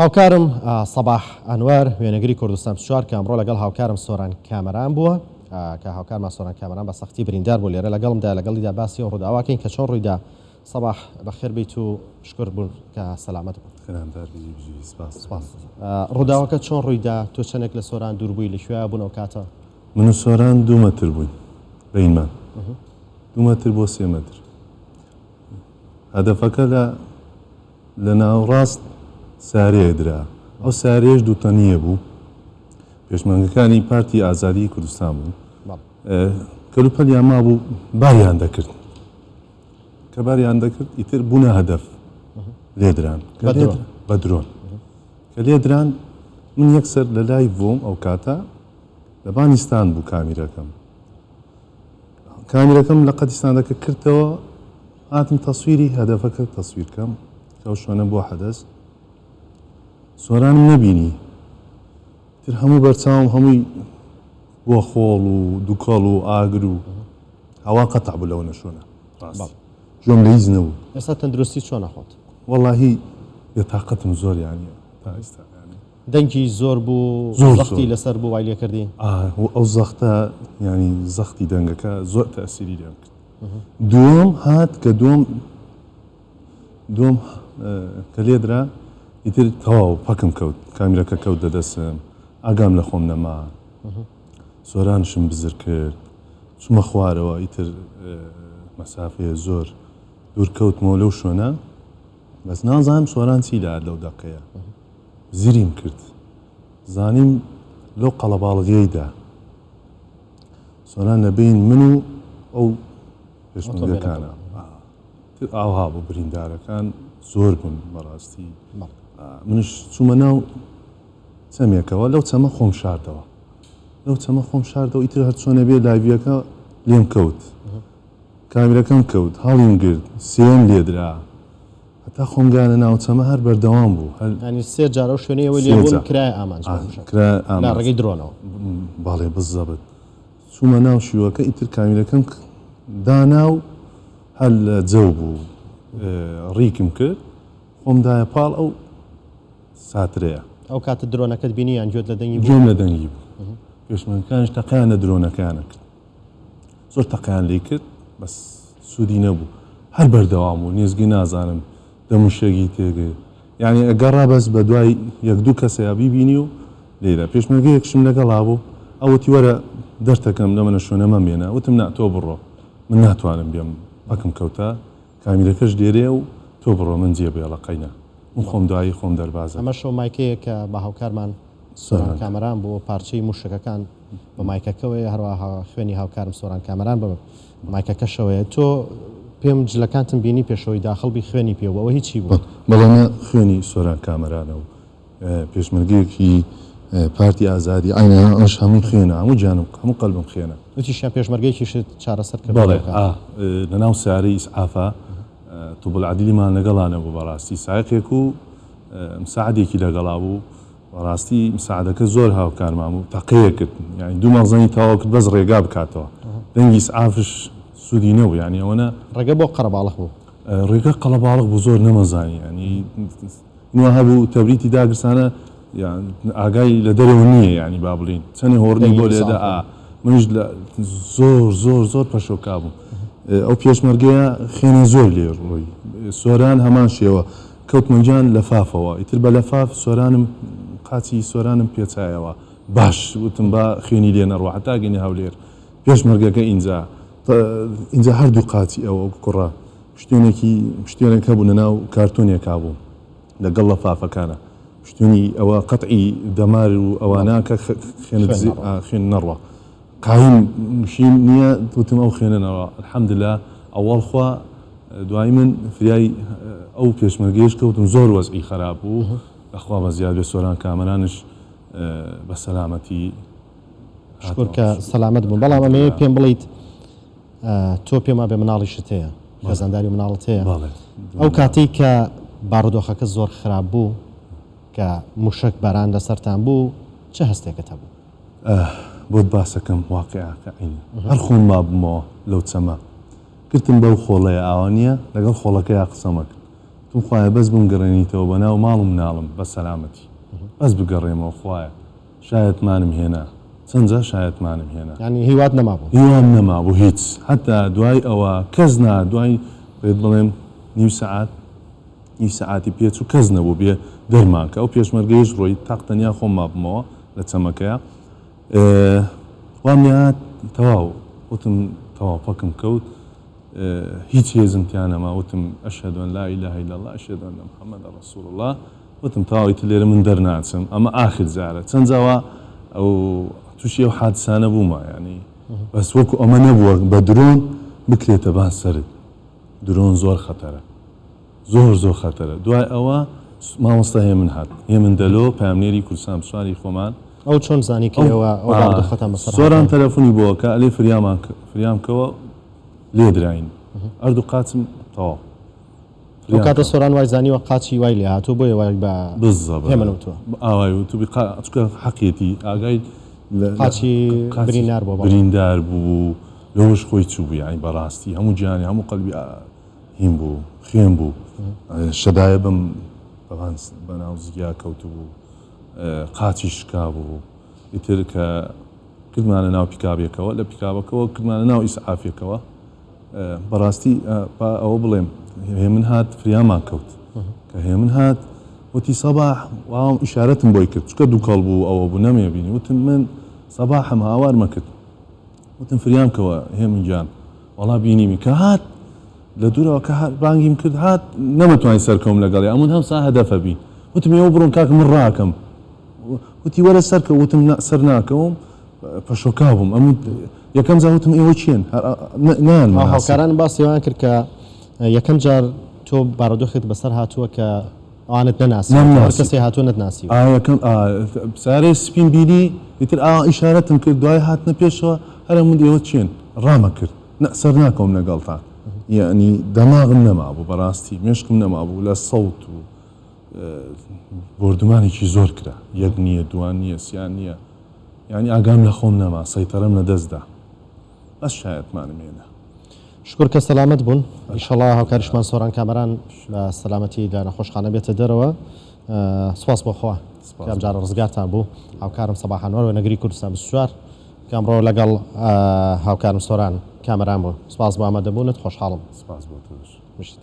هاوکارم سەباح ئەنوەر وێنەگری کوردستان 24 کە ئەمڕۆ لەگەڵ هاوکارم سۆران کامەران بووە کە هاوکارمان سۆران کامەران بە سەختی بریندار بوو لێرە لەگەڵمدا لەگەڵیدا باسی ئەو ڕووداوەکەین کە چۆن ڕوویدا. سەباح بەخێر بیت و شکر بوون کە سەلامەت بوون. خێرانتار بژی بژی سپاس. سپاس. ڕووداوەکە چۆن ڕوویدا؟ تۆ چەندێک لە سۆران دوور بووی؟ لە کوێ بوون ئەو کاتە؟ من و سۆران دوو مەتر بووین بەینمان دوو مەتر بۆ سێ مەتر. هەدەفەکە لە لە ناوەڕاست سارەیەک درا، ئەو سارەیەش دووتەنییە بوو، پێشمەرگەکانی پارتی ئازادیی کوردستان بوون، کەلوپەلیان مابوو باریان دەکرد، کە باریان دەکرد ئیتر بوونە هەدەف لێدران بە درۆن کە لێدران من یەکسەر لە لای بووم ئەو کاتە لە بانیستان بوو کامیرەکەم کامیرەکەم لە قەدی ستاندەکە کردەوە هاتم تەسویری هەدەفەکە تەسویر کەم کە ئەو شوێنە بووە حەدەس سۆرانم نەبینی تر هەموو بەرچاوم هەمووی بووە خۆڵ و دوکەڵ و ئاگر و هەوا قەتع بوو لەوە نەشۆنە ڕاست گوێم لە هیچ نەبوو. ئێستا تەندروستی چۆنە خۆت؟ وەڵاهی بێتاقەتم زۆر یانی تا ئێستا یانی. دەنگی زۆر بوو زەختی لەسەر بوو وای لێکردی؟ ئا ئەو زەختە یانی زەختی دەنگەکە زۆر تەئسیری لێم کرد. دووەم هات کە دووەم دووەم کە لێدرا ئیتر تەواو پەکم کەوت کامیرەکە کەوت لە دەستم ئاگام لە خۆم نەما سۆرانشم بزر کرد چوومە خوارەوە ئیتر مەسافەیە زۆر دوور کەوتمەوە لەو شوێنە بەس نازانم سۆران چی لات لەو دەقەیە زریم کرد زانیم لەو قەڵەباڵغیەیدا سۆران لە بین من و ئەو پێشمەرگەکانە تر ئاوها بوو بریندارەکان زۆر بوون بەڕاستی منش چوومە ناو چەمێکەوە لەو چەمە خۆم شاردەوە لەو چەمە خۆم شاردەوە ئیتر هەر چۆنە بێ لاویەکە لێم کەوت کامیرەکەم کەوت هەڵیم گرت سێم لێدرا هەتا خۆم گەیاندە ناو چەمە هەر بەردەوام بوو هەر. یانی سێ جار ئەو شوێنەی ئەوەی لێ بوون کرایە ئامانج بە موشەک کرایە ئامانج لە ڕێگەی درۆنەوە. بەڵێ بزەبت چوومە ناو شیوەکە ئیتر کامیرەکەم دانا و هەر لە جەو بوو ڕیکم کرد خۆم دایە پاڵ ئەو ساترەیە. ئەو کاتە درۆنەکەت بینی یان گوێت لە دەنگی بوو؟ گوێم لە دەنگی بوو پێشمەرگەکانیش تەقەیان لە درۆنەکەیان ئەکرد. زۆر تەقەیان لێی کرد بەس سوودی نەبوو هەر بەردەوام بوو نێزگەی نازانم دەموشێکی تێگرت یعنی ئەگەڕا بەس بە دوای یەک دوو کەسەیا بیبینی و لێرە پێشمەرگەیەکشم لەگەڵا بوو ئەوتی وەرە دەرتەکەم لەمەنە شوێنە مەمێنە وتم نا تۆ بڕۆ من ناتوانم بێم پەکم کەوتە کامیرەکەش لێرەیە و تۆ بڕۆ من جێ بێڵە قەینا من خۆم دوایی خۆم دەربازە ئەمەش ئەو مایکەیە کە بە هاوکارمان سۆران کامەران بۆ پارچەی موشەکەکان بە مایکەکەوەیە، هەروەها خوێنی هاوکارم سۆران کامەران بە مایکەکەشەوەیە. تۆ پێم جلەکانتم بینی پێشەوەی داخڵ بی خوێنی پێ بوو، ئەوە هی چی بوو؟ بەڵێ ئەمە خوێنی سۆران کامەرانە و پێشمەرگەیەکی پارتی ئازادی عەینە ئەوش هەمووی خوێنە، هەموو گیانم هەموو قەلبم خوێنە. وتیشیان پێشمەرگەیەکیشت چارەسەر کردووە بەڵێ ئا لەناو سەیارەی ئیسعافا طب العدلیمان لەگەڵا نەبوو بەڕاستی سایەقێک و مساعدێکی لەگەڵا بوو بەڕاستی مساعدەکە زۆر هاوکارمان بوو تەقەیە کرد یانی دوو مەخزەنی تەواو کرد بەس ڕێگا بکاتەوە دەنگی ئیسعافش سوودی نەبوو یانی ئەوەنە ڕێگە بۆ قەرەباڵخ بوو. ڕێگە قەڵەباڵغ بوو زۆر نەمەزانی یانی نوا هەبوو تەبریتی داگرسانە یان ئاگای لە دەرەوە نییە یانی با بڵین چەنێ هۆڕنی بۆ لێدا ئا منیش لە زۆر زۆر زۆر پەشۆکا بووم ئەو پێشمەرگەیە خێنێ زۆر لێ ڕۆی سۆران هەمان شێوە کەوتمە گیان لەفافەوە ئیتر بە لەفاف سۆرانم قاچی سۆرانم پێچایەوە باش وتم با خوێنی لێ نەڕوا هەتا گەینە هەولێر پێشمەرگەکە ئینجا ئینجا هەردوو قاچی ئەو کوڕە پشتێنێکی پشتێنێک هەبوو لەناو کارتۆنێکا بوو لەگەڵ لەفافەکانە پشتێنی ئەوە قەتعی دەمار و ئەوانە کە خوێنت خوێن نەڕوا قایم شیم نییە وتم ئەو خوێنە نەڕوا الحمدلله ئەوەڵ خوا دوایی من فریای ئەو پێشمەرگەیش کەوتم زۆر وەزعی خەراپ بوو لەخوا بەزیاد بێ سۆران کامەرانش بە سەلامەتی شکر کە سەلامەت بوون بەڵام ئەمەیە پێم بڵیت تۆ پێم وابێ مناڵیشت هەیە خێزانداری و مناڵت هەیە ئەو کاتەی کە بارودۆخەکە زۆر خراپ بوو کە موشک باران لەسەرتان بوو چ هەستێکت هەبوو؟ بۆت باسەکەم واقیعەکە عەینە هەر خۆم مابوومەوە لەو چەمە گرتم بەو خۆڵەیە ئاوا نییە لەگەڵ خۆڵەکەیا قسەمە کرد. وتم خوایە بەس بمگەڕێنیتەوە بە ناو ماڵ و مناڵم بە سەلامەتی بەس بگەڕێمەوە خوایە شایەتمانم هێنا چەند جار شایەتمانم هێنا. یانی هیوات نەمابوو؟ هیوام نەمابوو هیچ هەتا دوای ئەوە کەس نا دوای پێت بڵێم نیو سەعات نیو سەعاتی پێچوو کەس نەبوو بێ دەرمان کە ئەو پێشمەرگەیش ڕۆی تاق تەنیا خۆم مابمەوە لە چەمەکەیا وام لێهات تەواو وتم تەواو پەکم کەوت هیچ هێزم تیا نەما وتم اشهد ان لا اله الا اللە اشهد ان محمدا رسول اللە وتم تەواو ئیتر لێرە من دەرناچم ئەمە ئاخر جارە چەند جا وا ئەو تووشی ئەو حادسانە بوومە یانی بەس وەکو ئەمە نەبووە بە درۆن بکرێتە بان سەرت درۆن زۆر خەتەرە زۆر زۆر خەتەرە دوای ئەوە مامۆستا هێمن هات هێمن دەلۆ پەیامنێری کوردستان سواری خۆمان ئەو چۆن زانی کە ئێوە ئەو بارودۆخەتان بەسەر هاتووە؟ سۆران تەلەفونی بۆ کە ئەلێ فریامان فریام کەوە لێدراین هەردوو قاچم تەواو. ئەو کاتە سۆران وای زانیوە قاچی وای لێ هاتووە بۆیە وای بە هێمن وتووە. ئاوای وتوبی چونکە حەقیەتی ئاگای قاچی بریندار بووە بریندار بوو لەوەش خۆی چوو یانی بەڕاستی هەموو گیانی هەموو قەلبی هین بوو خوێن بوو شەدایە بم بەناو زگیا کەوتبوو قاچی شکا بوو ئیتر کە کردمانە ناو پیکابێکەوە لە پیکابەکەوە کردمانە ناو ئیسعافێکەوە بەڕاستی با ئەوە بڵێم هێمن هات فریامان کەوت کە هێمن هات وتی سەباح واوم ئیشارەتم بۆی کرد چکە دووکەڵ بوو ئەوە بوو نەمێ بینی وتم من سەباحم هاوارمە کرد وتم فریام کەوە هێمن گیان وەڵا بینیمی کە هات لە دوورەوە کە هات بانگیم کرد هات نەمەتوانی سەرکەوم لەگەڵی ئەمون هەم سا هەدەفە بین وتم ئێوە بڕۆن کاکە من ڕاکەم وتی وەرە سەرکە وتم سەر ناکەوم پەشۆکاو بووم ئەم یەکەم جار وتم ئێوە کێن نان هاوکاران باسی ئەوان کرد کە یەکەم جار تۆ بارودۆخێت بەسەر هاتووە کە ئەوانت نەناسی کەسێ هاتووە نەتناسی یەکەم سارێ سپیم بینی ئیتر ئا ئیشارەتم کرد دوای هاتنە پێشەوە هەرە من ئێوە چێن ڕامە کرد سەر ناکەوم لەگەڵتان یعنی دەماغم نەمابوو بەڕاستی مێشکم نەمابوو لە سەوت و بۆردومانێکی زۆر کرا یەک نییە دوان نییە سیان نییە یانی ئاگام لە خۆم نەما سەیتەرەم لە دەست دا بەس شایەتمانم هێنا. شوکر کە سەلامەت بوون ئیشەڵا هاوکاریشمان سۆران کامەران بە سەلامەتی لە نەخۆشخانە بێتە دەرەوە سوپاس بۆ خوا کە ئەمجارە ڕزگارتان بوو هاوکارم سەباح ئەنوەر وێنەگری کوردستان 24 کە ئەمڕۆ لەگەڵ هاوکارم سۆران کامەران بوو سوپاس بۆ ئامادەبوونت خۆشحاڵم سوپاس بۆ تۆش. بژیت.